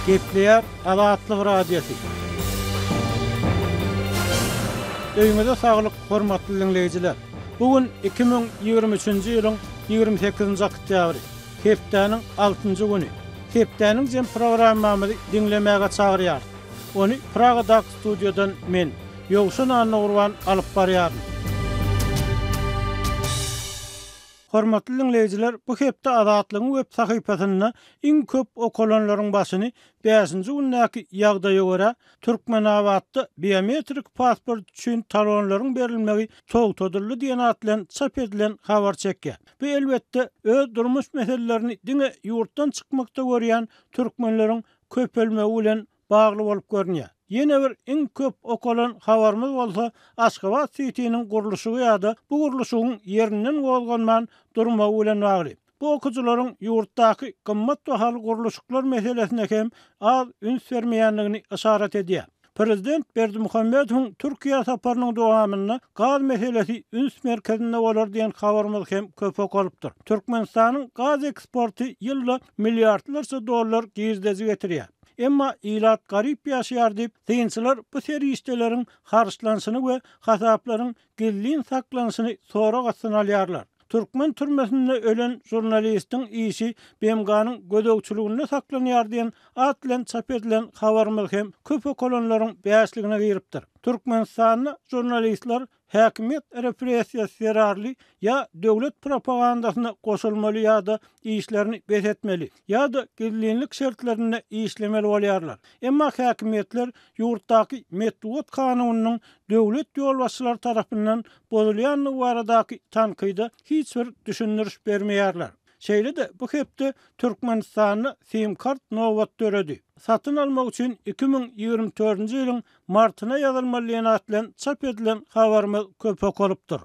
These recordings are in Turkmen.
Gepleýär Azatlyk Radiosy. Öýüňize saglyk, hormatly diňleýjiler! Bu gün 2023-nji ýylyň 28-nji oktýabry, hepdäniň altynjy güni. Hepdäniň jem programmamyzy diňlemäge çagyrýarys. Ony Pragadaky studiýadan men, Ýowşan Annagurban alyp barýaryn. Hormatly diňleýjiler, bu hepde Azatlygyň web sahypasynda iň köp okalanlaryň başyny bäşinji gündäki ýagdaýa görä, Türkmenabatda biometrik pasport üçin talonlaryň berilmegi togtadyldy diýen at bilen çap edilen habar çekýär. Bu elbetde, öz durmuş meselelerini diňe ýurtdan çykmakda görýän türkmenleriň köpelmegi bilen bagly bolup görünýär. Ýene bir iň köp okalan habarymyz bolsa Aşgabat sitiniň gurluşygy ýa-da bu gurluşygyň ýerinden gozganman durmagy bilen bagly. Bu okyjylaryň ýurtdaky gymmat bahaly gurluşyklar meselesine hem az üns bermeýändigini yşarat edýär. Prezident Berdimuhamedowyň Türkiýä saparynyň dowamynda gaz meselesi üns merkezinde bolar diýen habarymyz hem köp okalypdyr. Türkmenistanyň gaz eksporty ýylda milliardlarça dollar girdeji getirýär. Emma ilat garyp ýaşaýar diýip, synçylar bu serişdeleriň harçlanyşyny we hasaplaryň gizlin saklanyşyny sorag astyna alýarlar. Türkmen türmesinde ölen žurnalistiň işi BMG-niň gözegçiliginde saklanýar diýen at bilen çap edilen habarymyz hem köp okalanlaryň bäşligine giripdir. Türkmenistanda žurnalistler häkimiýet repressiýasy zerarly ýa döwlet propagandasyna goşulmaly ýa-da işlerini bes etmeli, ýa-da gizlinlik şertlerinde işlemeli bolýarlar. Emma häkimiýetler ýurtdaky metbugat kanunynyň döwlet ýolbaşçylary tarapyndan bozulýandygy baradaky tankyda hiç bir düşündiriş bermeýärler. Şeýle-de bu hepde Türkmenistanda sim-kart nobat döredi. Satyn almak üçin 2024-nji ýylyň martyna ýazylmaly diýen at bilen çap edilen habarymyz köp okalypdyr.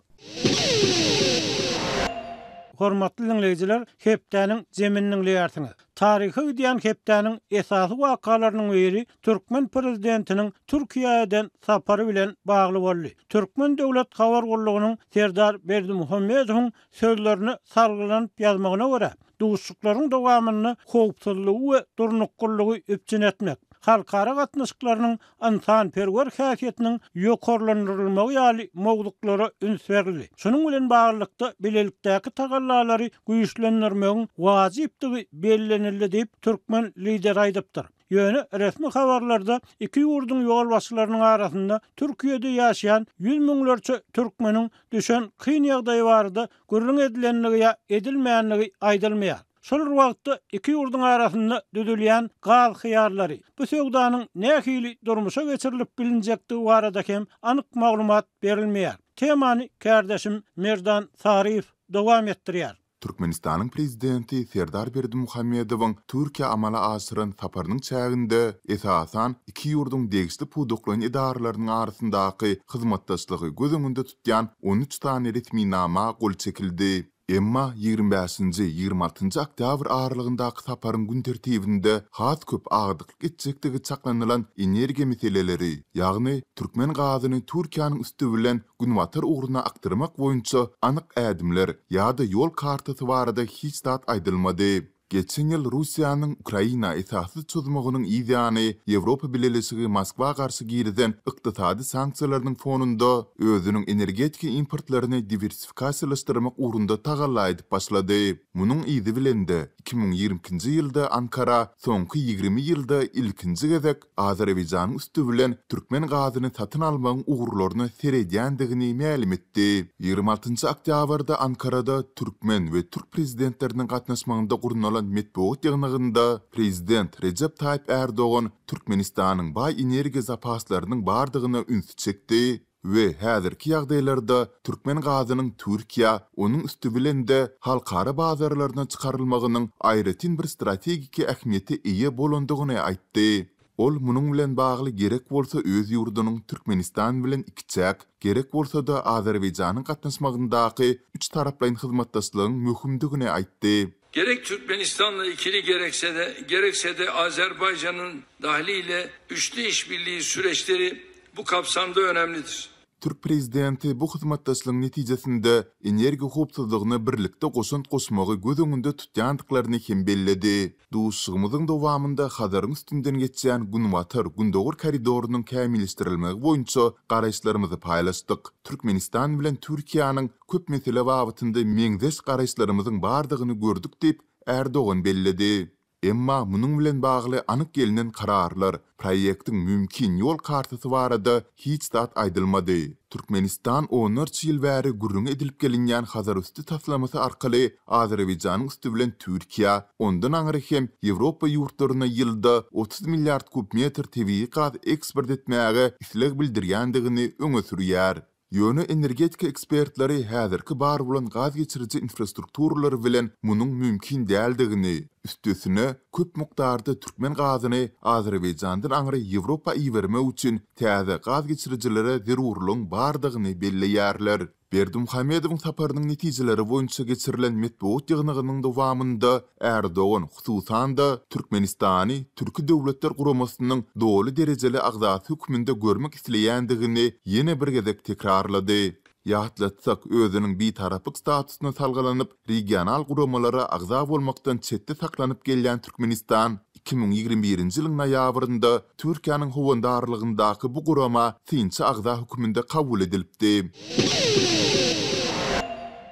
Hormatly diňleýjiler, hepdäniň jemini diňleýärsiňiz. Taryha gidýän hepdäniň esasy wakalarynyň biri türkmen prezidentiniň Türkiýä eden sapary bilen bagly boldy. Türkmen döwlet habar gullugynyň Serdar Berdimuhamedowyň sözlerine salgylanyp ýazmagyna görä, duşuşyklaryň dowamynda howpsuzlygy we durnuklylygy üpjün etmek, halkara gatnaşyklarynyň ynsanperwer häsiýetiniň ýokarlandyrylmagy ýaly mowzuklara üns berildi. Şunuň bilen baglylykda, bilelikdäki tagallalary güýçlendirmegiň wajypdygy bellenildi diýip, türkmen Lideri aýdypdyr. Ýöne resmi habarlarda iki ýurduň ýolbaşçylarynyň arasynda Türkiýede ýaşaýan ýüz müňlerçe türkmeniň düşen kyn ýagdaýy barada gürrüň edilendigi ýa edilmändigi aýdylmaýar. Şol bir wagtda iki ýurduň arasynda düzülýän gaz hyýarlary, bu söwdanyň nähili durmuşa geçirilip bilinjekdigi barada hem anyk maglumat berilmeýär. Temany kärdeşim Merdan Saryýew dowam etdirýär. Türkmenistanyň Prezidenti Serdar Berdimuhamedowyň Türkiýä amala aşyran saparynyň çäginde, esasan, iki ýurduň degişli pudaklaýyn edaralarynyň arasyndaky hyzmatdaşlygy göz öňünde tutýan 13 sany resminama gol çekildi. Emma 25-nji, 26-njy oktýabr aralygyndaky saparyň gün tertibinde has köp agdyklyk etjekdigi çaklanylan energiýa meseleleri, ýagny türkmen gazyny Türkiýäniň üsti bilen günbatar ugruna akdyrmak boýunça anyk ädimler ýa-da ýol kartasy barada hiç zat aýdylmady. Geçen ýyl Russiýanyň Ukraina esassyz çozmagynyň yz ýany Ýewropa Bileleşigi Moskwa garşy girizen ykdysady sanksiýalarynyň fonunda özüniň energetika importlaryny diwersifikasiýalaşdyrmak ugrunda tagalla edip başlady. Munuň yzy bilen-de, 2022-nji ýylda Ankara soňky 20 ýylda ilkinji gezek Azerbaýjanyň üsti bilen türkmen gazyny satyn almagyň ugurlaryna seredýändigini mälim etdi. 26 oktýabrda Ankarada türkmen we türk prezidentleriniň gatnaşmagynda gurnalan metbugat ýygnagynda prezident Rejep Taýyp Ärdogan Türkmenistanyň baý energiýa zapaslarynyň bardygyna ünsi çekdi we häzirki ýagdaýlarda türkmen gazynyň Türkiýä, onuň üsti bilen-de halkara bazarlaryna çykarylmagynyň aýratyn bir strategiki ähmiýete eýe bolandygyny aýtdy. Ol munuň bilen bagly gerek bolsa öz ýurdunyň Türkmenistan bilen ikiçäk, gerek bolsa-da Azerbaýjanyň gatnaşmagyndaky üçtaraplaýyn hyzmatdaşlygyň möhümdigini aýtdy. Gerek Türkmenistanla ikili gerekse-de, gerekse-de Azerbaycan'ın dahliyle üçlü işbirliği süreçleri bu kapsamda önemlidir. Türk prezidenti bu hyzmatdaşlygyň netijesinde energiýa howpsuzlygyna birlikde goşant goşmagy göz öňünde tutýandyklaryny hem belledi. Duşuşygymyzyň dowamynda Hazaryň üstünden geçýän Günbatar, Gündogar koridorynyň kämilleşdirilmegi boýunça garaýyşlarymyzy paýlaşdyk. Türkmenistan bilen Türkiýäniň köp mesele babatynda meňzeş garaýyşlarymyzyň bardygyny gördük diýip, Erdogan belledi. Emma munuň bilen bagly anyk gelnen kararlar, proýektiň mümkin ýol kartasy barada hiç zat aýdylmady. Türkmenistan onlarça ýyl bäri gürrüňi edilip gelinýän Hazarüsti taslamasy arkaly Azerbaýjanyň üsti bilen Türkiýä, ondan aňry hem Ýewropa ýurtlaryna ýylda 30 milliard kub metr tebigy gaz eksport etmäge isleg bildirýändigini öňe sürýär. Ýöne energetika ekspertleri häzirki bar bolan gaz geçiriji infrastrukturalary bilen munuň mümkin däldigini, üstesine, köp mukdarda türkmen gazyny Azerbaýjandan aňry Ýewropa ibermek üçin täze gaz geçirijilere zerurlygyň bardygyny belleýärler. Berdimuhamedowyň saparynyň netijeleri boýunça geçirilen metbugat ýygnagynyň dowamynda Erdogan, hususan-da, Türkmenistany Türki Döwletler Guramasynyň doly derejeli agzasy hökmünde görmek isleýändigini ýene bir gezek tekrarlady. Ýatlatsak, özüniň bitaraplyk statusyna salgylanyp, regional guramalara agza bolmakdan çetde saklanyp gelýän Türkmenistan 2021-nji ýylyň noýabrynda Türkiýäniň howandarlygyndaky bu gurama synçy agza hökmünde kabul edilipdi.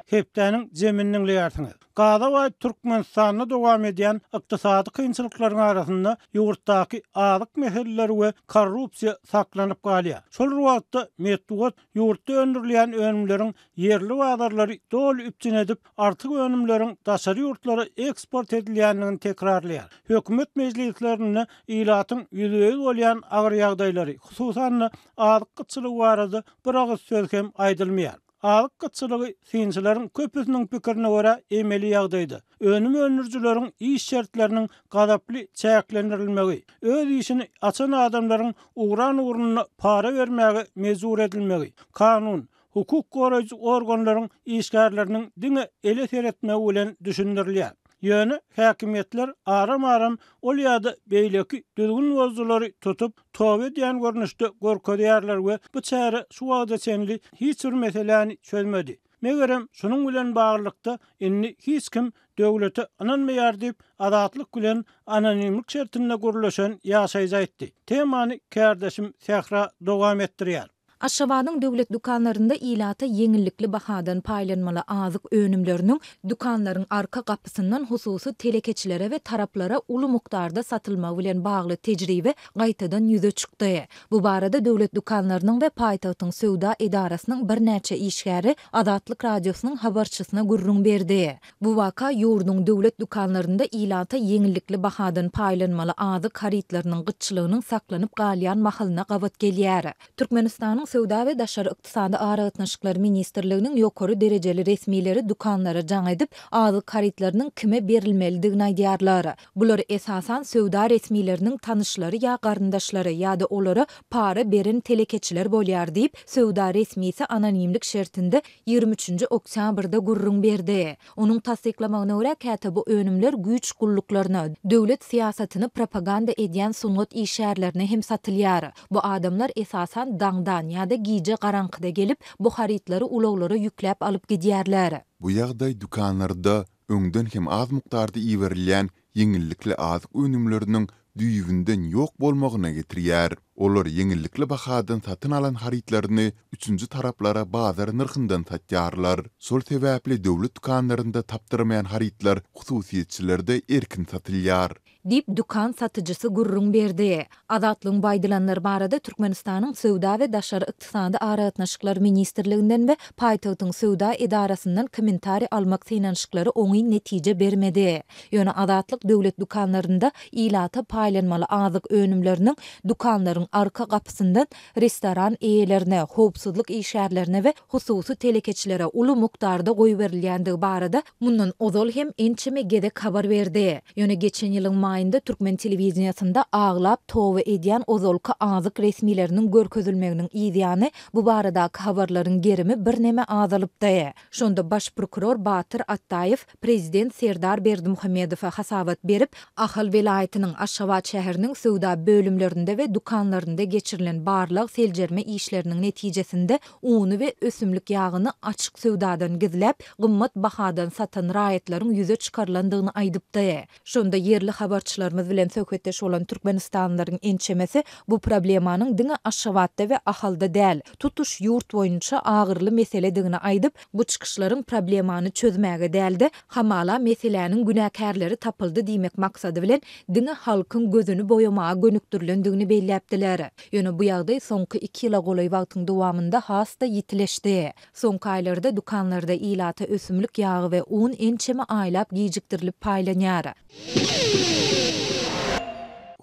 Hepdäniň jemini diňleýärsiňiz. Gaza baý Türkmenistanda dowam edýän ykdysady kynçylyklaryň arasynda ýurtdaky azyk meseleleri we korrupsiýa saklanyp galýar. Şol bir wagtda, metbugat ýurtda öndürilýän önümleriň ýerli bazarlary doly üpjün edip, artyk önümleriň daşary ýurtlara eksport edilýändigini tekrarlaýar. Hökümet mejlislerinde ilatyň ýüzbe-ýüz bolýan agyr ýagdaýlary, hususan-da, azyk gytçylygy barada bir agyz söz hem aýdylmaýar. Azyk gytçylygy synçylaryň köpüsiniň pikirine görä emeli ýagdaýda, önüm öndürijileriň iş şertleriniň gazaply çäklendirilmegi, öz işini açan adamlaryň ugran ugrunda para bermäge mejbur edilmegi, kanun, hukuk goraýjy organlaryň işgärleriniň diňe ele seretmegi bilen düşündirilýär. Ýöne häkimiýetler aram-aram ol ýa-da beýleki düzgün bozujylary tutup, toba edýän görnüşde görkezýärler we bu çäre şu wagta çenli hiç bir meseläni çözmedi. Megerem, şunuň bilen baglylykda, indi hiç kim döwlete ynanmaýar diýip, Azatlyk bilen anonimlik şertinde gürleşen ýaşaýjy aýtdy. Temany kärdeşim Sähra dowam etdirýär. Aşgabadyň döwlet dükanlarynda ilata ýeňillikli bahadan paýlanmaly azyk önümleriniň dükanlaryň arka gapysyndan hususy telekeçilere we taraplara uly mukdarda satylmagy bilen bagly tejribe gaýtadan ýüze çykdy. Bu barada döwlet dükanlarynyň we paýtagtyň söwda edarasynyň birnäçe işgäri Azatlyk Radiosynyň habarçysyna gürrüň berdi. Bu waka ýurduň döwlet dükanlarynda ilata ýeňillikli bahadan paýlanmaly azyk harytlarynyň gytçylygynyň saklanyp galýan mahalyna gabat gelýär. Türkmenistanyň Söwda we daşary ykdysady aragatnaşyklar ministrliginiň ýokary derejeli resmileri dükanlara jaň edip, azyk harytlarynyň kime berilmelidigini aýdýarlar. Bular esasan söwda resmileriniň tanyşlary ýa garyndaşlary ýa-da olara para beren telekeçiler bolýar diýip, söwda resmisi anonimlik şertinde 23-nji oktýabrda gürrüň berdi. Onuň tassyklamagyna görä, käte bu önümler güýç gulluklaryna, döwlet syýasatyny propaganda edýän sungat işgärlerine hem satylýar. Bu adamlar esasan daňdan ýa-da gije garaňkyda gelip, bu harytlary ulaglara ýükläp alyp gidýärler. Bu ýagdaý dükanlarda öňden hem az mukdarda iberilýän ýeňillikli azyk önümleriniň düýbünden ýok bolmagyna getirýär. Olar ýeňillikli bahadan satyn alan harytlaryny üçünji taraplara bazar nyrhyndan satýarlar. Şol sebäpli döwlet dükanlarynda tapdyrmaýan harytlar hususyýetçilerde erkin satylýar. Diýip, dükan satyjysy gürrüň berdi. Azatlygyň bu aýdylanlar barada Türkmenistanyň Söwda we daşary ykdysady aragatnaşyklar ministrliginden we paýtagtyň söwda edarasyndan kommentariý almak synanyşyklary oňyn netije bermedi. Ýöne Azatlyk döwlet dükanlarynda ilata paýlanmaly azyk önümleriniň dükanlaryň arka gapysyndan restoran eýelerine, howpsuzlyk işgärlerine we hususy telekeçilere uly mukdarda goýberilýändigi barada mundan ozal hem ençeme gezek habar berdi. Ýöne geçen ýylyň maýynda türkmen telewideniýesinde aglap toba edýän ozalky azyk resmileriniň görkezilmeginiň yzýany bu baradaky habarlaryň gerimi birneme azalypdy. Şonda baş prokuror Batyr Atdaýew prezident Serdar Berdimuhamedowa hasabat berip, Ahal welaýatynyň, Aşgabat. Aşgabat şäheriniň söwda bölümlerinde we dükanlarynda geçirilen barlag-seljerme işleriniň netijesinde uny we ösümlik ýagyny açyk söwdadan gizläp, gymmat bahadan satan raýatlaryň ýüze çykarylandygyny aýdypdy. Şonda ýerli habarçylarymyz bilen söhbetdeş bolan türkmenistanlylaryň ençemesi bu problemanyň diňe Aşgabatda we Ahalda däl, tutuş ýurt boýunça agyryly meseledigini aýdyp, bu çykyşlaryň problemany çözmäge däl-de, hamala meseläniň günäkärleri tapyldy diýmek maksady bilen diňe halkyň gözüni boýamaga gönükdirilendigini belläpdiler. Ýöne bu ýagdaý soňky iki ýyla golaý wagtyň dowamynda has-da ýitileşdi. Soňky aýlarda dükanlarda ilata ösümlik ýagy we un ençeme aýlap gijikdirilip paýlanýar.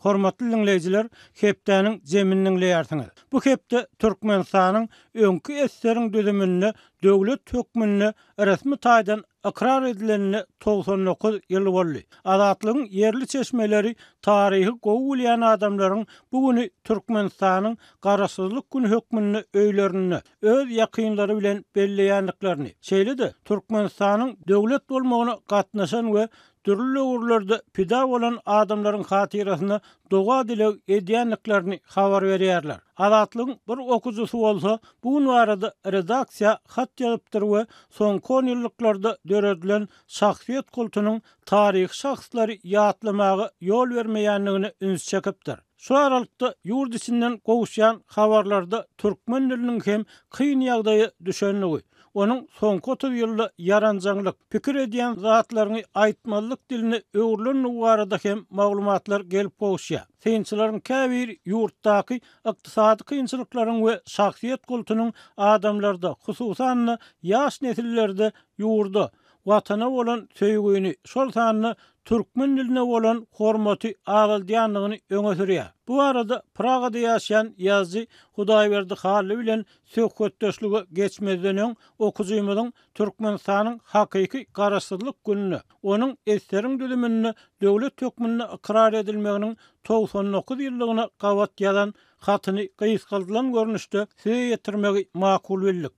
Hormatly diňleýjiler, hepdäniň jemini diňleýärsiňiz. Bu hepde Türkmenistanyň öňki SSR-iň düzüminde döwlet hökmünde resmi taýdan ykrar edilenine 99 ýyl boldy. Azatlygyň ýerli çeşmeleri taryhy gowy bilýän adamlaryň bu güni Türkmenistanyň Garaşsyzlyk güni hökmünde öýlerinde, öz ýakynlary bilen belleýändiklerini, şeýle-de Türkmenistanyň döwlet bolmagyna gatnaşan we dürli döwürlerde pida bolan adamlaryň hatyrasyna doga-dileg edýändiklerini habar berýärler. Azatlygyň bir okyjysy bolsa bu gün barada redaksiýa hat ýazypdyr we soňky onýyllyklarda döredilen şahsyýet kultunyň taryhy şahslary ýatlamaga ýol bermeýändigine üns çekipdir. Şu aralykda ýurt içinden gowuşýan habarlarda türkmen diliniň hem kyn ýagdaýa düşendigi, onuň soňky 30 ýylda ýaranjaňlyk, pikir edýän zatlaryňy aýtmazlyk diline öwrülendigi barada hem maglumatlar gelip gowuşýar. Synçylaryň käbiri ýurtdaky ykdysady kynçylyklaryň we şahsyýet kultunyň adamlarda, hususan-da, ýaş nesillerde ýurda, Watana bolan söýgüni, şol sanda türkmen diline bolan hormaty azaldýandygyny öňe sürýär. Bu barada Pragada ýaşaýan ýazyjy Hudaýberdi Hally bilen söhbetdeşlige geçmezden öň okyjymyzyň Türkmenistanyň hakyky Garaşsyzlyk gününe, onuň SSR-iň düzüminde döwlet hökmünde ykrar edilmeginiň 99 ýyllygyna gabat ýazan hatyny gysgaldylan görnüşde size ýetirmegi makul bildik.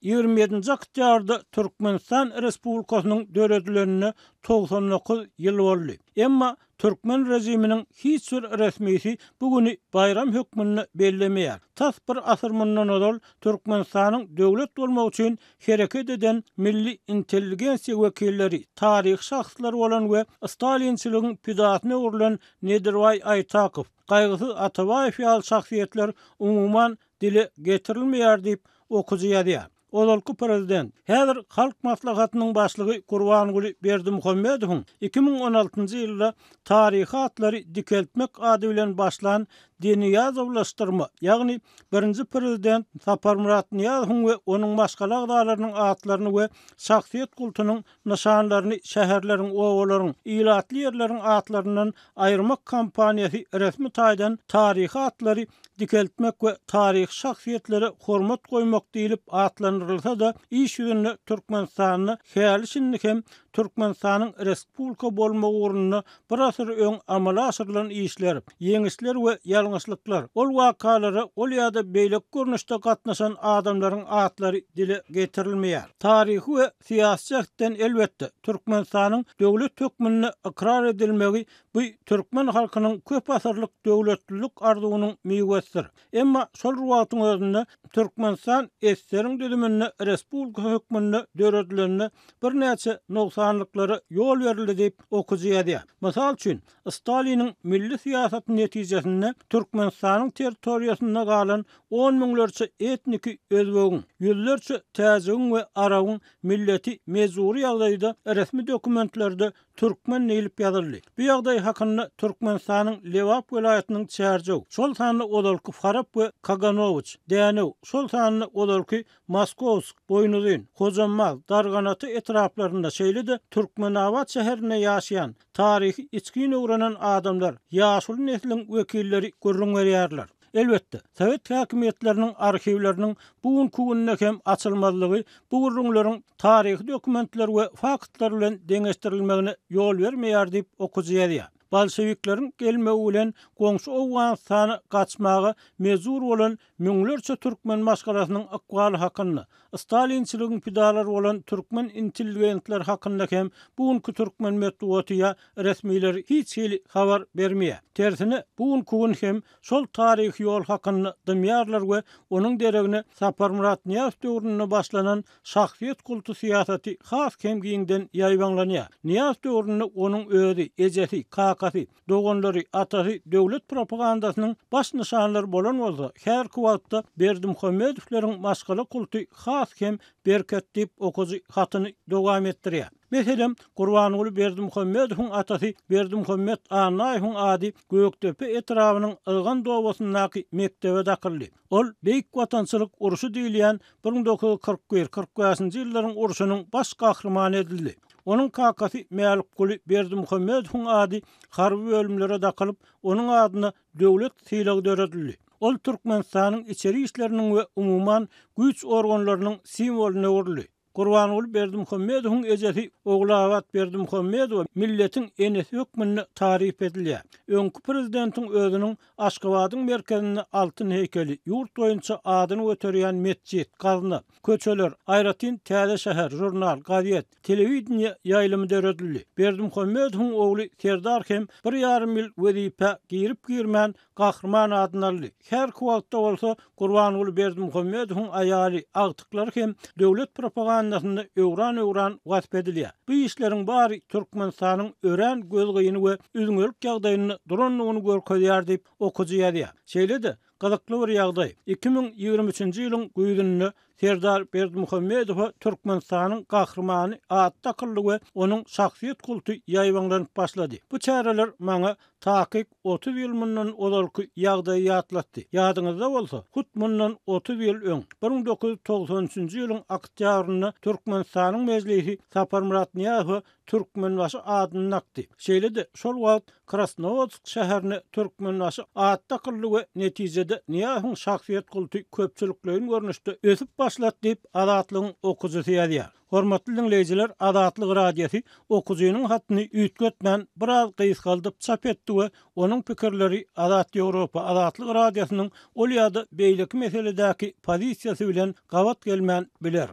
27-nji oktýabrda Türkmenistan Respublikasynyň döredilenine 99 ýyl boldy. Emma türkmen režiminiň hiç bir resmisi bu güni baýram hökmünde bellemeýär. Tas bir asyr mundan ozal Türkmenistanyň döwlet bolmagy üçin hereket eden milli intelligensiýa wekilleri, taryhy şahslar bolan we stalinçiligiň pidasyna öwrülen Nedirbaý Aýtakow, Gaýgysyz Atabaýew ýaly şahsyýetler umuman dile getirilmeýär diýip, okyjy ýazýar. Ozalky prezident, häzir Halk Maslahatynyň başlygy Gurbanguly Berdimuhamedowyň 2016-njy ýylda Taryhy atlary dikeltmek ady bilen başlan deniýazowlaşdyrma, ýagny birinji prezident Saparmyrat Nyýazowyň we onuň maşgala agzalarynyň atlaryny we şahsyýet kultunyň nyşanlaryny şäherleriň, obalaryň, ilatly ýerleriň atlaryndan aýyrmak kampaniýasy resmi taýdan taryhy atlary dikeltmek we taryhy şahsyýetlere hormat goýmak diýlip atlandyrylsa-da, iş ýüzünde Türkmenistanda häli-şindi hem Türkmenistanyň respublika bolmagy ugrunda bir asyr öň amala aşyrylan işler, ýeňişler we ýalňyşlyklar, ol wakalara ol ýa-da beýleki görnüşde gatnaşan adamlaryň atlary dile getirilmeýär. Taryhy we syýasy jähtden elbetde, Türkmenistanyň döwlet hökmünde ykrar edilmegi bu türkmen halkynyň köp asyrlyk döwletlilik arzuwynyň miwesidir. Emma şol bir wagtyň özünde Türkmenistan SSR-iň düzüminde respublika hökmünde döredilenine birnäçe nogsanlyklara ýol berildi diýip, okyjy ýazýar. Mysal üçin, Staliniň milli syýasaty netijesinde Türkmenistanyň territoriýasynda galan on müňlerçe etniki özbegiň, ýüzlerçe täjigiň we arabyň milleti mejbury ýagdaýda resmi dokumentlerde Türkmen diýlip ýazyldy. Bu ýagdaý hakynda Türkmenistanyň Lebap welaýatynyň Çärjew, şol sanda ozalky Farap we Kaganowiç, Dänew, şol sanda ozalky Moskowsk, Boýnuzyn, Hojambaz, Darganata etraplarynda, şeýle-de Türkmenabat şäherinde ýaşaýan, taryhy içgin öwrenen adamlar, ýaşuly nesliň wekilleri gürrüň berýärler. Elbetde, sowet häkimiýetleriniň arhiwleriniň bu günki günde hem açylmazlygy bu gürrüňleriň taryhy dokumentler we faktlar bilen deňeşdirilmegine ýol bermeýär diýip, okyjy ýazýar. Bolşewikleriň gelmegi bilen goňşy Owganystana gaçmaga mejbur bolan müňlerçe türkmen maşgalasynyň ykbaly hakynda, stalinçiligiň pidalary bolan türkmen intelligentleri hakynda hem bu günki türkmen metbugaty ýa resmileri hiç hili habar bermeýär. Tersine, bu günki gün hem şol taryhy ýol hakynda dymýarlar we onuň deregine Saparmyrat Nyýazow döwründe başlanan şahsyýet kulty syýasaty has hem giňden ýaýbaňlanýar. Nyýazow döwründe onuň özi, ejesi, kakasy, doganlary, atasy döwlet propagandasynyň baş nyşanlary bolan bolsa, häzirki wagtda Berdimuhamedowlaryň maşgala kulty has hem berkedi diýip, okyjy hatyny dowam etdirýär. Meselem, Gurbanguly Berdimuhamedowyň atasy Berdimuhamet Annaýewiň ady Gökdepe etrabynyň Ylgan obasyndaky mekdebe dakyldy. Ol Beýik Watançylyk urşy diýilýän 1941, 45-nji ýyllaryň urşunyň baş gahrymany edildi. Onuň kakasy Mälikguly Berdimuhamedowyň ady harby bölümlere dakylyp, onuň adyna döwlet sylagy döredildi. Ol Türkmenistanyň içeri işleriniň we umuman, güýç organlarynyň simwolyna öwrüldi. Gurbanguly Berdimuhamedowyň ejesi Ogulabat Berdimuhamedowa milletiň enesi hökmünde taryp edilýär. Öňki prezidentiň özüniň Aşgabadyň merkezinde altyn heýkeli, ýurt boýunça adyny göterýän metjit, gazna, köçeler, aýratyn täze şäher, žurnal, gazet, telewideniýe ýaýlymy döredildi. Berdimuhamedowyň ogly Serdar hem bir ýarym ýyl wezipä girip-girmän Gahryman adyny aldy. Häzirki wagtda bolsa Gurbanguly Berdimuhamedowyň aýaly, agtyklary hem döwlet propagandasynda öwran-öwran wasp edilýär. Bu işleriň bary Türkmenistanyň örän gözgyny we üzňelik ýagdaýynda durandygyny görkezýär diýip, okyjy ýazýar. Şeýle-de, gyzykly bir ýagdaý, 2023-nji ýylyň güýzünde Serdar Berdimuhamedowa Türkmenistanyň Gahrymany ady dakyldy we onuň şahsyýet kulty ýaýbaňlanyp başlady. Bu çäreler maňa takyk 30 ýyl mundan ozalky ýagdaýy ýatlatdy. Ýadyňyzda bolsa, hut mundan 30 ýyl öň, 1993-nji ýylyň oktýabrynda Türkmenistanyň Mejlisi Saparmyrat Nyýazowa Türkmenbaşy adyny dakdy. Şeýle-de, şol wagt Krasnowodsk şäherine Türkmenbaşy ady dakyldy we netijede Nyýazowyň şahsyýet kulty köpçülikleýin görnüşde ösüp başlady diýip, Azatlygyň okyjysy ýazýar. Hormatly diňleýjiler, Azatlyk Radiosy okyjynyň hatyny üýtgetmän, biraz gysgaldyp çap etdi we onuň pikirleri Azat Ýewropa, Azatlyk Radiosynyň ol ýa-da beýleki meseledäki pozisiýasy bilen gabat gelmän biler.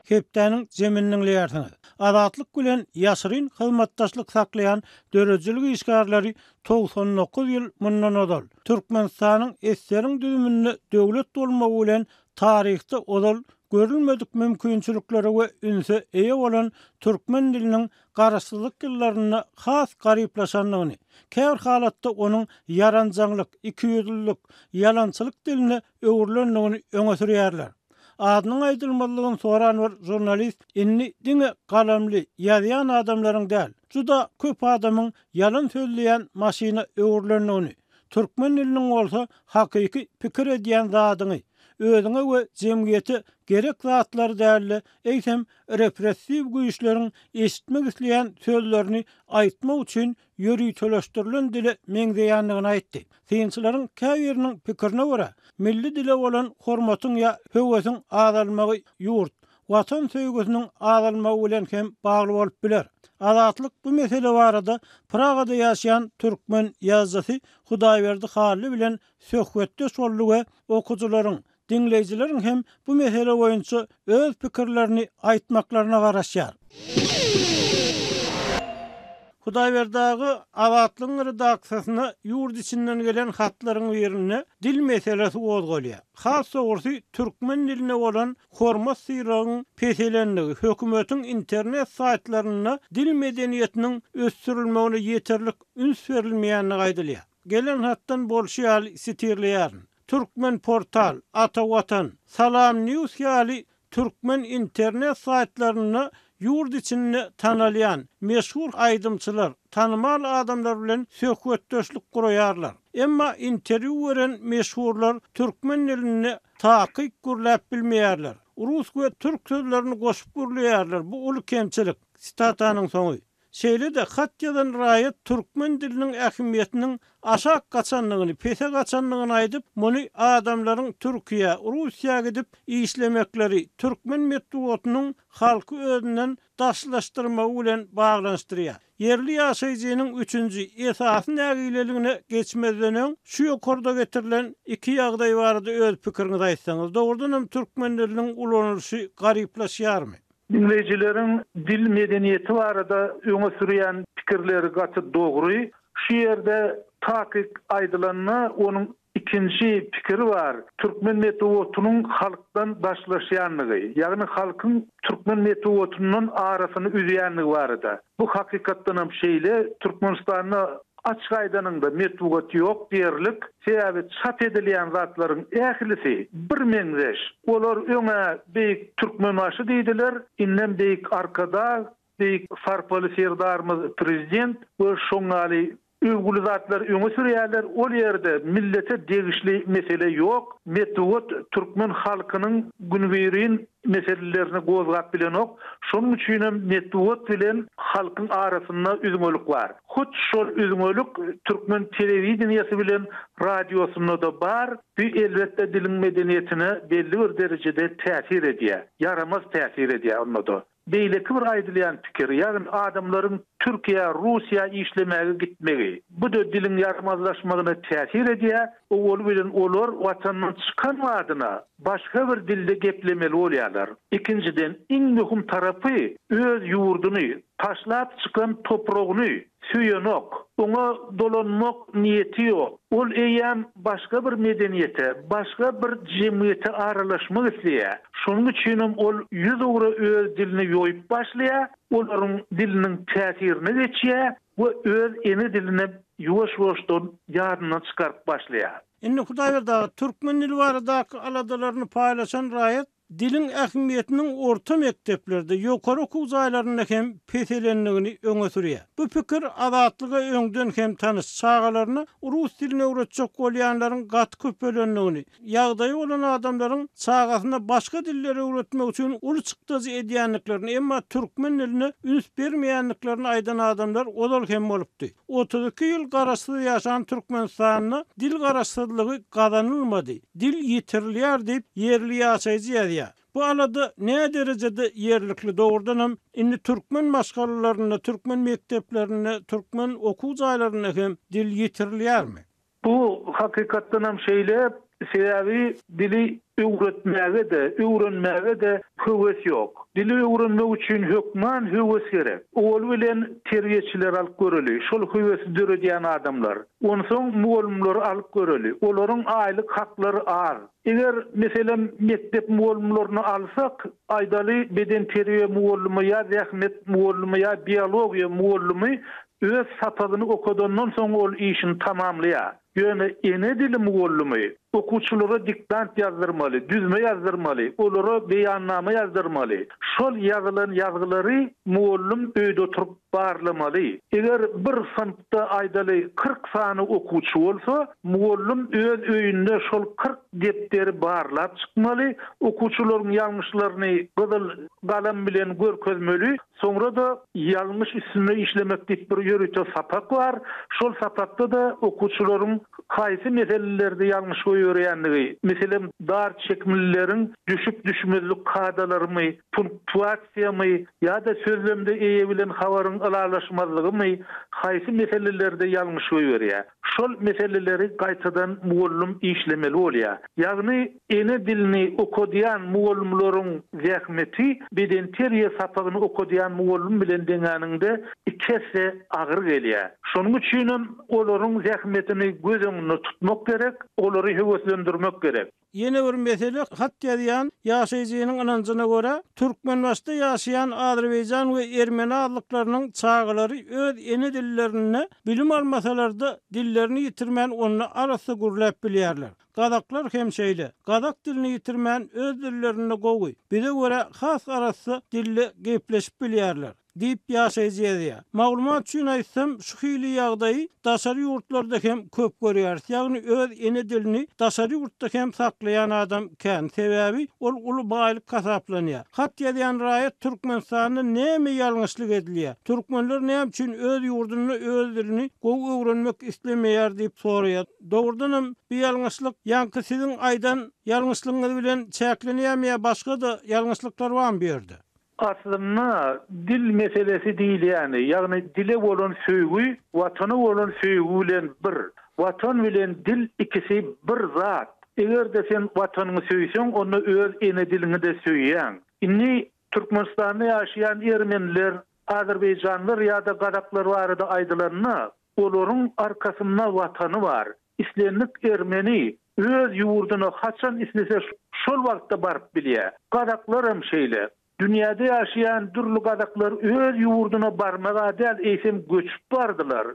Hepdäniň jemini diňleýärsiňiz. Azatlyk bilen ýaşyryn hyzmatdaşlyk saklaýan döredijilik işgärleri 99 ýyl mundan ozal, Türkmenistanyň SSR-iň düzüminde döwlet bolmagy bilen taryhda ozal görülmedik mümkinçiliklere we ünse eýe bolan türkmen diliniň garaşsyzlyk ýyllarynda has garyplaşandygyny, käbir halatda onuň ýaranjaňlyk, ikiýüzlülik, ýalançylyk diline öwrülendigini öňe sürýärler. Adynyň aýdylmazlygyny soran bir žurnalist indi diňe galamly, ýazýan adamlaryň däl, juda köp adamyň ýalan sözleýän maşyna öwrülendigini, türkmen diliniň bolsa hakyky pikir edýän zadyňy, özüňe we jemgyýete gerek zatlary däl-de, eýsem repressiw güýçleriň eşitmek isleýän sözlerini aýtmak üçin ýöriteleşdirilen dile meňzeýändigini aýtdy. Synçylaryň käbiriniň pikirine görä, milli dile bolan hormatyň ýa höwesiň azalmagy ýurt, Watan söýgüsiniň azalmagy bilen hem bagly bolup biler. Azatlyk bu mesele barada Pragada ýaşaýan türkmen ýazyjysy Hudaýberdi Hally bilen söhbetdeş boldy we okyjylaryň, Diňleýjileriň hem bu mesele boýunça öz pikirlerini aýtmaklaryna garaşýar. Hudaýberdi aga Azatlygyň redaksiýasyna ýurt içinden gelen hatlaryň birinde dil meselesi gozgalýar. Has dogrusy, türkmen diline bolan hormat-sylagyň peselendigi, hökümetiň internet saýtlarynda dil medeniýetiniň ösdürilmegine ýeterlik üns berilmeýändigi aýdylýar. Gelen hatdan bolşy ýaly sitirleýärin. Türkmenportal, Ata Watan, Salam News ýaly türkmen internet saýtlarynda ýurt içinde tanalýan, meşhur aýdymçylar, tanymal adamlar bilen söhbetdeşlik guraýarlar. Emma interwýu beren meşhurlar türkmen dilinde takyk gürläp bilmeýärler. Rus we türk sözlerini goşup gürleýärler, bu uly kemçilik. Sitatanyň soňy. Şeýle-de, hat ýazan raýat türkmen diliniň ähmiýetiniň aşak gaçandygyny, pese gaçandygyny aýdyp, muny adamlaryň Türkiýä, Russiýa gidip işlemekleri, türkmen metbugatynyň halky özünden daşlaşdyrmagy bilen baglanyşdyrýar. Ýerli ýaşaýjynyň üçünji, esasy nägileligine geçmezden öň, şu ýokarda getirilen iki ýagdaý barada öz pikiriňizi aýtsaňyz, dogrudanam türkmen diliniň ulanylyşy garyplaşýarmy? Diňleýjileriň dil medeniýeti barada öňe sürýän pikirleri gaty dogry. Şu ýerde takyk aýdylanda onuň ikinji pikiri bar, türkmen metbugatynyň halkdan daşlaşýandygy, ýagny halkyň türkmen metbugatyndan arasyny üzýändigi barada. Bu hakykatdanam şeýle, Türkmenistanda açyk aýdanyňda metbugat ýok diýerlik, sebäbi çap edilýän zatlaryň ählisi birmeňzeş. Olar öň-ä Beýik Türkmenbaşy diýdiler, indem Beýik Arkadag, Beýik sarpaly Serdarymyz Prezident we şoň ýaly öwgüli zatlary öňe sürýärler, ol ýerde millete degişli mesele ýok, metbugat türkmen halkynyň günübirin meselelerini gozgap bilenok, şonuň üçinem metbugat bilen halkyň arasynda üzňelik bar. Hut şol üzňelik türkmen telewideniýesi bilen radiosynda-da bar, bu elbetde diliň medeniýetine belli bir derejede täsir edýär, ýaramaz täsir edýär onda-da. Beýleki bir aýdylýan pikir, ýagny adamlaryň Türkiýä, Russiýa işlemäge gitmegi. Bu-da diliň ýaramazlaşmagyna täsir edýär, owaly bilen olar watandan çykan badyna başga bir dilde geplemeli bolýarlar. Ikinjiden, iň möhüm tarapy, öz ýurduny, taşlap çykan topragyny söýenok, oňa dolanmak niýeti ýok. Ol eýýäm başga bir medeniýete, başga bir jemgyýete aralaşmak isleýär. Şonuň üçinem ol ýüzugra öz dilini ýoýup başlaýar, olaryň diliniň täsirine geçýär we öz ene dilini ýuwaş-ýuwaşdan ýadyndan çykaryp başlaýar. Indi Hudaýberdi aga, türkmen dili baradaky aladalaryny paýlaşan raýat Diliň ähmiýetiniň orta mekdeplerde, ýokary okuw jaýlarynda hem peselendigini öňe sürýär. Bu pikir Azatlyga öňden hem tanyş, çagalaryna rus dilini öwretjek bolýanlaryň gaty köpelendigini, ýagdaýy bolan adamlaryň çagasyna başga dilleri öwretmek üçin uly çykdajy edýändiklerini, emma türkmen diline üns bermeýändiklerini aýdan adamlar ozal hem bolupdy. 32 ýyl garaşsyz ýaşan Türkmenistanda dil garaşsyzlygy gazanylmady, dil ýitirilýär diýip, ýerli ýaşaýjy ýazýar. Bu alada näderejede ýerlikli, dogrudanam, indi türkmen maşgalalarynda, türkmen mekdeplerinde, türkmen okuw jaýlarynda hem dil ýitirilýärmi? Bu hakykatdanam şeýle, sebäbi dili öwretmäge-de, öwrenmäge-de höwes ýok. Dili öwrenmek üçin hökman höwes gerek. Owaly bilen terbiýeçileri alyp göreli, şol höwesi döredýän adamlar. Onsoň mugallymlary alyp göreli, olaryň aýlyk haklary az. Eger, meselem, mekdep mugallymlaryny alsak, aýdaly, bedenterbiýe mugallymy ýa zähmet mugallymy ýa biologiýa mugallymy Öz sapagyny okadandan soň ol işini tamamlaýar. Ýöne ene dili mugallymy okuwçylara diktant ýazdyrmaly, düzme ýazdyrmaly, olara beýannama ýazdyrmaly. Şol ýazylan ýazgylary mugallym öýde oturyp barlamaly. Eger bir synpda aýdaly 40 sany okuwçy bolsa, mugallym öz öýünde şol 40 depderi barlap çykmaly, okuwçylaryň ýalňyşlaryny gyzyl galam bilen görkezmeli, Soňra-da ýalňyş üstünde işlemek diýip bir ýörite sapak bar. Şol sapakda-da okuwçylaryň haýsy meselelerde ýalňyş goýberýändigi, meselem, dar çekimlileriň düşüp-düşmezlik kadalarymy, punktuasiýamy ýa-da sözlemde eýe bilen habaryň ylalaşmazlygymy, haýsy meselelerde ýalňyş goýberýär. Şol meseleleri gaýtadan mugallym işlemeli bolýar. Ýagny ene dilini okadýan mugallymlaryň zähmeti bedenterbiýe sapagyny okadýan mugallym bilen deňäniňde iki esse agyr gelýär. Şonuň üçinem olaryň zähmetini göz öňünde tutmak gerek, olary höweslendirmek gerek. Ýene bir mesele, hat ýazýan ýaşaýjynyň ynanjyna görä, Türkmenbaşyda ýaşaýan azerbaýjan we ermeni azlyklarynyň çagalary öz ene dillerinde bilim almasalar-da, dillerini ýitirmän onda arassa gürläp bilýärler. Gazaklar hem şeýle. Gazak dilini ýitirmän öz dillerinde gowy, bize görä has arassa dilde gepleşip bilýärler. Diýip, ýaşaýjy ýazýar. Maglumat üçin aýtsam, şu hili ýagdaýy daşary ýurtlarda hem köp görýäris, ýagny öz ene dilini daşary ýurtda hem saklaýan adam kän, sebäbi ol uly baýlyk hasaplanýar. Hat ýazýan raýat Türkmenistanda näme ýalňyşlyk edilýär, türkmenler näme üçin öz ýurdunda öz dilini gowy öwrenmek islemeýär diýip soraýar. Dogrudanam bu ýalňyşlyk ýaňky siziň aýdan ýalňyşlygyňyz bilen çäklenýärmi ýa başga-da ýalňyşlyklar barmy bu ýerde? Aslynda dil meselesi diýilýäni, ýagny dile bolan söýgi Watana bolan söýgi bilen bir. Watan bilen dil ikisi bir zat. Eger-de sen Watanyňy söýseň, onda öz ene diliňi-de söýýäň. Indi Türkmenistanda ýaşaýan ermeniler, azerbaýjanlar ýa-da gazaklar barada aýdylanda, olaryň arkasynda Watany bar. Islendik ermeni öz ýurduna haçan islese şol wagtda baryp bilýär. Gazaklaram şeýle. Dünýäde ýaşaýan dürli gazaklar öz ýurduna barmaga däl eýsem göçüp bardylar.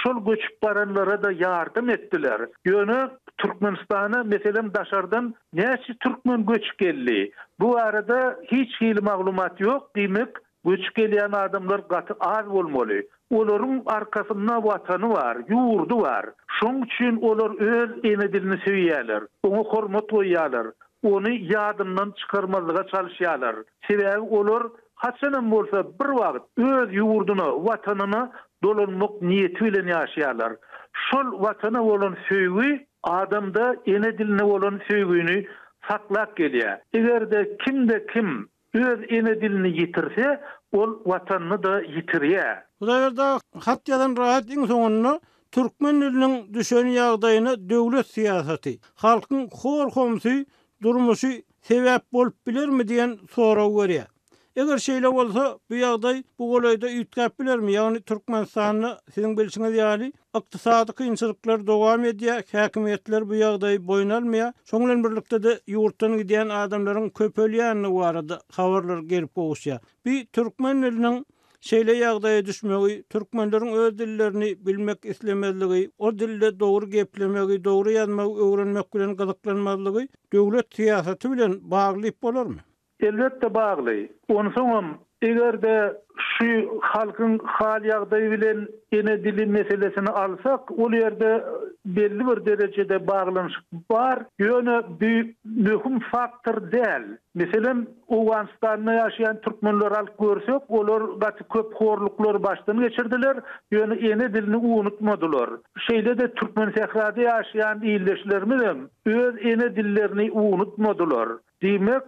Şol göçüp baranlara-da ýardam etdiler. Ýöne Türkmenistana meselem daşardan näçe türkmen göçüp geldi? Bu barada hiç hili maglumat ýok diýmek Göçüp gelýän adamlar gaty az bolmaly. Olaryň arkasynda Watany bar, ýurdy bar. Şoň üçin olar öz ene dilini söýýärler, oňa hormat goýýarlar, ony ýadyndan çykarmazlyga çalyşýarlar. Sebäbi olar haçanam bolsa bir wagt öz ýurduna, Watanyna dolanmak niýeti bilen ýaşaýarlar. Şol Watana bolan söýgi adamda ene diline bolan söýgini saklap gelýär. Eger-de kimde-kim Öz ene dilini ýitirse, ol Watanyny-da ýitirýär. Hudaýberdi aga, hat ýazan raýat iň soňunda türkmen diliniň düşen ýagdaýyna döwlet syýasaty, halkyň hor-homsy durmuşy sebäp bolup bilermi diýen soragy berýär. Eger şeýle bolsa, bu ýagdaý bu golaýda üýtgäp bilermi, ýagny Türkmenistanda siziň bilşiňiz ýaly, Ykdysady kynçylyklar dowam edýär, häkimiýetler bu ýagdaýy boýun almaýar. Şonuň bilen birlikde-de ýurtdan gidýän adamlaryň köpelýändigi barada habarlar gelip gowuşýar. Bi türkmen diliniň şeýle ýagdaýa düşmegi, türkmenleriň öz dillerini bilmek islemezligi, o dilde dogry geplemegi, dogry ýazmagy öwrenmek bilen gyzyklanmazlygy döwlet syýasaty bilen bagly diýip bolarmy? Elbetde bagly. Onsoňam, eger-de şu halkyň hal-ýagdaýy bilen ene dili meselesini alsak, ol ýerde belli bir derejede baglanyşyk bar, ýöne bu möhüm faktor däl. Meselem, Owganystanda ýaşaýan türkmenleri alyp görsek, olar gaty köp horluklary başdan geçirdiler, ýöne ene dilini unutmadylar. Şeýle-de Türkmensährada ýaşaýan ildeşlerimizem öz ene dillerini unutmadylar. Diýmek,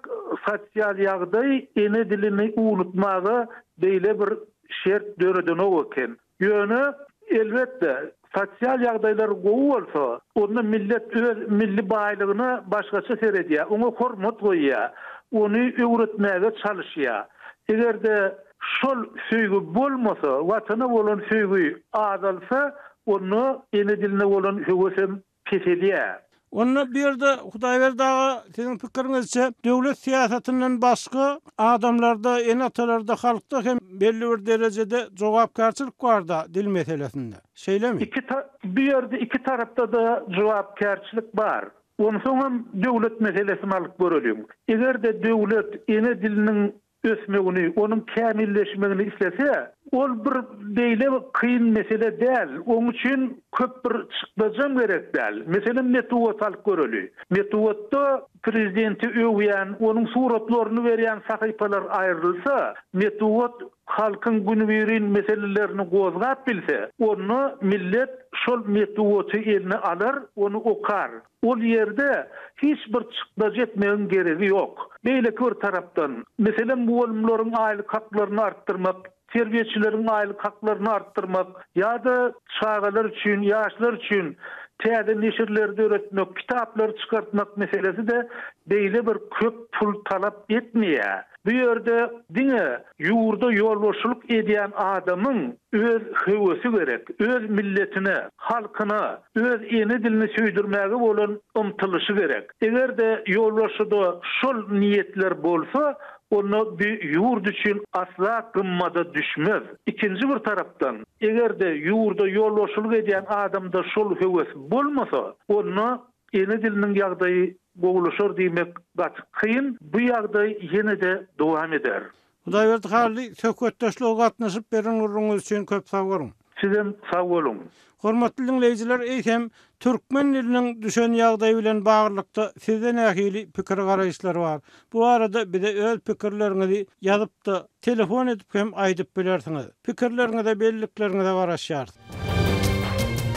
sosial ýagdaý ene dilini unutmaga beýle bir şert döredenok eken. Ýöne, elbetde, sosial ýagdaýlar gowy bolsa, onda millet öz milli baýlygyna başgaça seredýär, oňa hormat goýýar, ony öwretmäge çalyşýar. Eger-de şol söýgi bolmasa, Watana bolan söýgi azalsa, onda ene diline bolan höwesem peselýär. Onda bu ýerde Hudaýberdi aga siziň pikiriňizçe döwlet syýasatyndan başga adamlarda, ene-atalarda, halkda hem belli bir derejede jogapkärçilik barda dil meselesinde. Şeýlemi? Iki bu ýerde iki tarapda-da jogapkärçilik bar. Onsoňam döwlet meselesini alyp göreliň. Eger-de döwlet ene diliniň ösmegini, onuň kämilleşmegini islese, ol bir beýle kyn mesele däl, oň üçin köp bir çykdajam gerek däl. Meselem, metbugaty alyp göreli. Metbugatda prezidenti öwýän, onuň suratlaryny berýän sahypalar aýrylsa, metbugat halkyň günübirin meselelerini gozgap bilse, onda millet şol metbugaty eline alar, ony okar. Ol ýerde hiç bir çykdajy etmegiň geregi ýok. Beýleki bir tarapdan, meselem, mugallymlaryň aýlyk haklaryny artdyrmak, terbiýeçileriň aýlyk haklaryny artdyrmak ýa-da çagalar üçin, ýaşlar üçin täze neşirleri döretmek, kitaplary çykartmak meselesi-de beýle bir köp pul talap etmeýär. Bu ýerde diňe ýurda ýolbaşçylyk edýän adamyň öz höwesi gerek, öz milletine, halkyna, öz ene dilini söýdürmäge bolan ymtylyşy gerek. Eger-de ýolbaşçyda şol niýetler bolsa, onda bu ýurt üçin asla gymmada düşmez. Ikinji bir tarapdan, eger-de ýurda ýolbaşçylyk edýän adamda şol höwes bolmasa, onda Ene diliniň ýagdaýy gowulaşar diýmek gaty kyn, bu ýagdaý ýene-de dowam eder. Hudaýberdi Hally, söhbetdeşlige gatnaşyp beren gürrüňiňiz üçin köp sag boluň. Sizem sag boluň. Hormatly diňleýjiler, eýsem, türkmen diliniň düşen ýagdaýy bilen baglylykda sizde nähili pikir-garaýyşlar bar? Bu barada bize öz pikirleriňizi ýazyp-da, telefon edip hem aýdyp bilersiňiz. Pikirleriňize, bellikleriňize garaşýarys.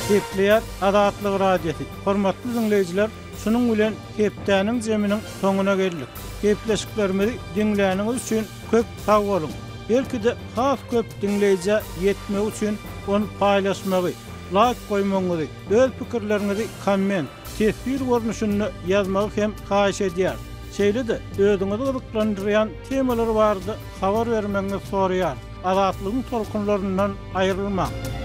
Gepleýär Azatlyk Radiosy. Hormatly diňleýjiler, şunuň bilen hepdäniň jeminiň soňuna geldik. Gepleşiklerimizi diňläniňiz üçin köp sag boluň! Belki-de has köp diňleýjä ýetmegi üçin ony paýlaşmagy, laýk goýmagyňyzy, öz pikirleriňizi komment, teswir görnüşinde ýazmagy hem haýyş edýäris. Şeýle-de özüňizi gyzyklandyrýan temalar barada habar bermegiňizi soraýarys. Azatlygyň tolkunlaryndan aýrylmaň!